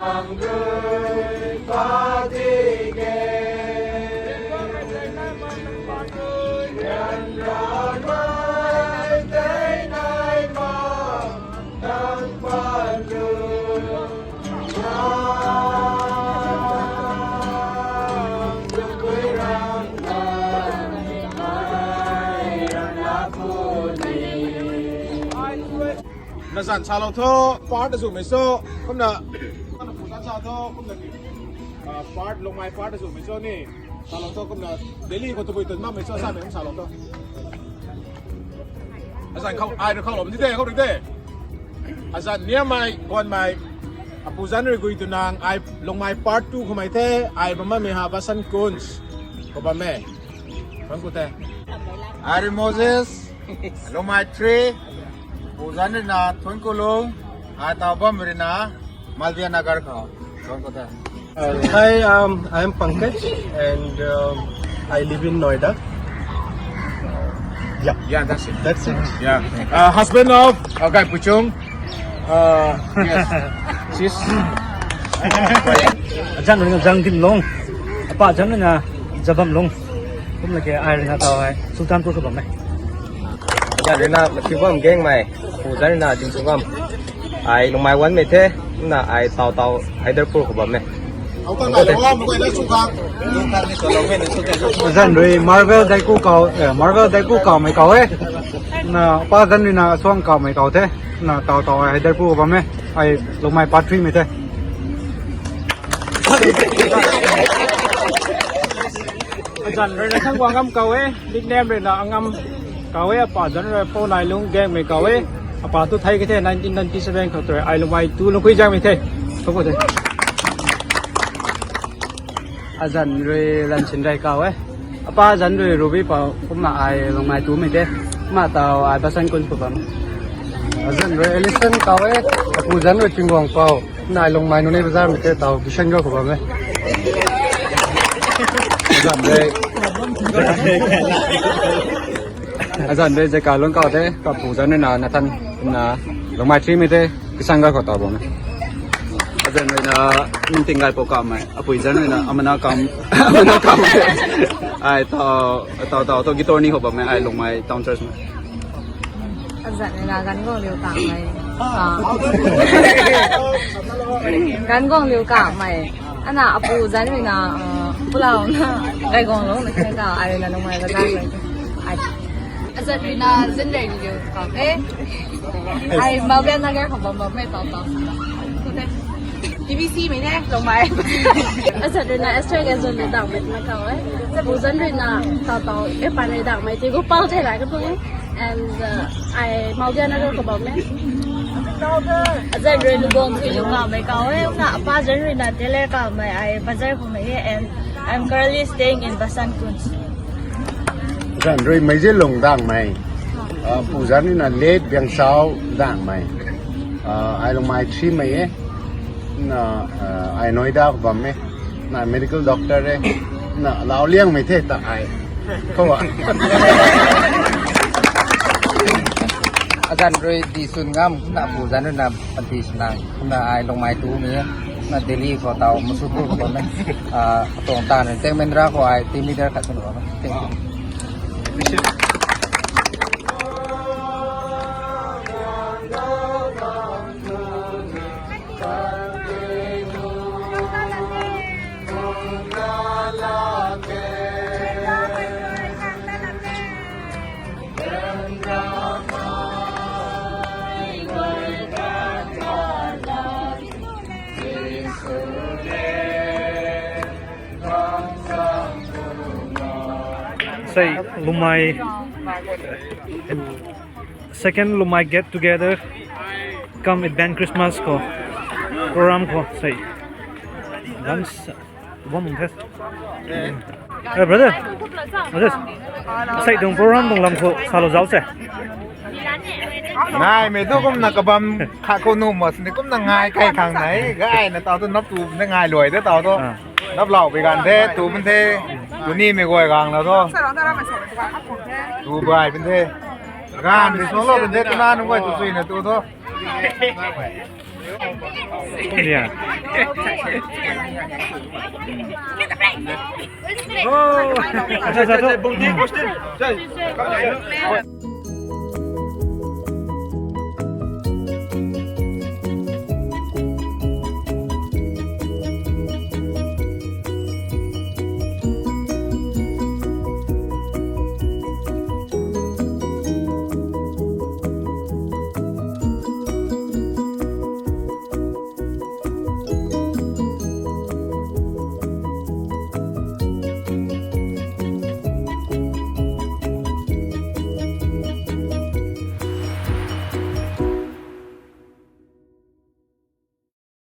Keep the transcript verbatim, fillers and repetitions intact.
Na zan salou tho, part azuhmei cho, kumna, kumna putan sa tho, kumna ki, ah, part, Lungmei part azuhmei cho ni, salou tho, kumna, Delhi khou tabui tun bammei cho, samei kum salou tho. Azan khou, ai rui khou lou ni de, khou rui de. Azan niamei, guanmei, apu zanc rui gui tu nang, ai Lungmei part two khoumei the, ai bam bammei ha Vasant Kunj khou bam e. Thuanc ku the. Ari Moses, Lungmei three, apu zanc rui na Thuanc Ku Lung, ai taw bam rui na Malviya Nagar khou. Thuanc ku the. Hi, um, I am Pankaj and, um, I live in Noida. Yeah. Yeah, that's it. That's it. Yeah. Uh, husband of, okay, Puchung. Uh, yes. She's Azan rui na Zangdim Lung. Apa zanc rui na Zabam Lung. Kumna ke ai rui na taw hei Sultanpur khou bam e. Azan rui na Mathiubam Gengmei. Apu zanc rui na Dinsungam. Ai Lungmei one mei the, na ai taw taw Hyderpur khou bam e. Azan rui Marvel Daiku kau, eh, Marvel Daiku kaumei kau e. Na pa zanc rui na Suang kaumei kau the. Na taw taw ai Hyderpur khou bam e. Ai Lungmei part three mei the. Azan rui na Thangguang Ngam kau e, nickname rui na Angam kau e, apa zanc rui Pou Nailung Gengmei kau e, apa tu thei ke the nineteen ninety seven khou tu ai Lungmei tu lungkhui zaengmei the. Khou khou the. Azan rui Lansinrei kau e, apa zanc rui Ruby Pou, kumna ai Lungmei tumei the, kumna taw ai Basan Kun khou bam. Azan rui Ellison kau e, apu zanc rui Tingguang Pou. Nai Lungmei Nunei Bazar mei the taw Kishan Girl khou bam e. Azan rui, azan rui Zeka Lung kau the, kapu zanc rui na Nathan, na Lungmei three mei the, Kishan Girl khou taw bam e. Azan rui na Ningting Gaipu kaumei, apui zanc rui na Amana kam, Amana kam. Ai taw, taw taw taw Gitorni khou bam e, ai Lungmei Town Church mei. Azan rui na Ganguang Liu Kamei. Ah. Ganguang Liu Kamei. Ana apu zanc rui na, uh, Pulau na Gaigang Lung na khe ta, ai rui na Lungmei Bazar mei. Ai. Azan rui na Zanrei Liu Kamei. Ai Malviya Nagar khou bam bam mei taw taw. T V C mei ne, Lungmei. Azan rui na Esther Gazon rui dang mei na kau e. Apu zanc rui na taw taw, e pa rui dang mei ti gu pau thei lai ka tuang e. And, uh, ai Malviya Nagar khou bam e. Azan rui Lubong Thui Liu Kamei kau e, na apa zanc rui na Tele Kamei, ai Bazar khou mei e, and I'm currently staying in Basan Kunj. Azan rui Meizilung dang mei, uh, apu zanc rui na Late Biangchao dang mei, uh, ai Lungmei three mei e, na, uh, ai Noida khou bam e. Na medical doctor e. Na lau liang mei the ta ai. Khou a. Azan rui Di Sun Ngam, na apu zanc rui na Panti Sunang, na ai Lungmei two mei e. Na Delhi khou taw Musutu khou bam e. Ah, tuang tan rui Tengmendra khou ai team leader khat sw bam e. Thank you. Sei, Lungmei. Second Lungmei get together cum advance Christmas khou program khou sei. Dance bam the. Eh, brother. Brother. Sei tuang program tuang lam khou salou zauc se. Nai mei tu kumna kabam kha khou nu mas ni kumna ngai kai khang nai. Gai na taw tu nap tu na ngai luai de taw tu. Ah. Nap lau bi gan the, tu bun the. Tu ni mei guay gang na tu. Tu bai bun the. Gan di solo bun the, tu na nung guay tu sui na tu tu. Yeah. Oh, अच्छा, अच्छा, अच्छा।